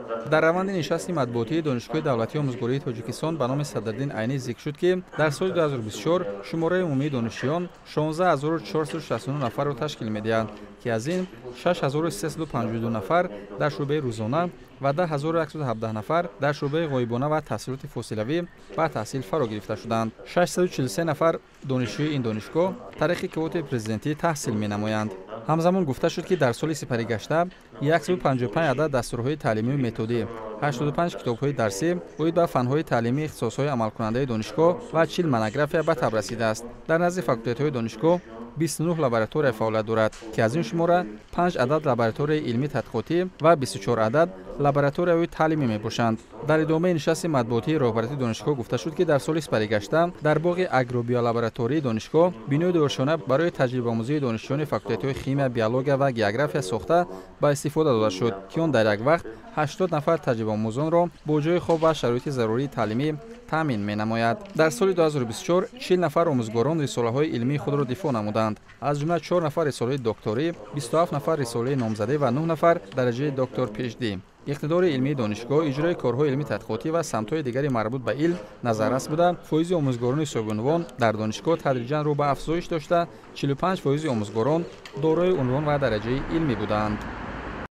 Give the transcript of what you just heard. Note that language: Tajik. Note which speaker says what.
Speaker 1: Дар раванди нишасти матбуотии Донишгоҳи давлатии омӯзгории Тоҷикистон ба номи Садриддин Айнӣ зикр шуд, ки дар соли 2024 шумораи умумии донишҷӯён 16 469 нафарро ташкил медиҳад, ки аз ин 6352 нафар дар шӯъбаи рӯзона ва 10 117 нафар дар шӯъбаи ғоибона ва таҳсилоти фосилавӣ ба таҳсил фаро гирифта шуданд. 643 нафар донишҷӯи ин донишгоҳ тариқи квотаи президентӣ таҳсил менамоянд. Ҳамзамон гуфта шуд, ки дар соли сипаригашта 155 адад дастурҳои таълимию методӣ, 85 китобҳои дарсӣ оид ба фанҳои таълимии ихтисосҳои амалкунандаи донишгоҳ ва 40 монография ба таб расидааст. Дар назди факултетҳои донишгоҳ 29 лаборатория фаъолият дорад, ки аз ин шумора 5 адад лабораторияи илмӣ тадқиқотӣ ва 24 адад лабораторияҳои таълимӣ мебошанд. Дар идомаи нишасти матбуотии роҳбарияти донишгоҳ гуфта шуд, ки дар соли сипаригашта дар боғи агробиолаборатории донишгоҳ бинои дуошёна барои таҷрибаомӯзии донишҷӯёни факултетҳои химия, биология ва география сохта ба истифода дода шуд, ки он дар як вақт 80 нафар таҷрибаомӯзонро бо ҷои хоб ва шароити зарурии таълимӣ таъмин менамояд. Дар соли 2024 40 нафар омӯзгорон рисолаҳои илмии худро дифоъ намуданд, аз ҷумла чор нафар рисолаи докторӣ, 27 нафар рисолаи номзадӣ ва 9 нафар дараҷаи доктор PhD. Иқтидори илмии донишгоҳ, иҷрои корҳои илмӣ тадқиқотӣ ва самтҳои дигари марбут ба илм назаррас буда, фоизи омӯзгорони соҳибунвон дар донишгоҳ тадриҷан рӯ ба афзоиш дошта, 45 фоизи омӯзгорон дорои унвон ва дараҷаи илмӣ буданд.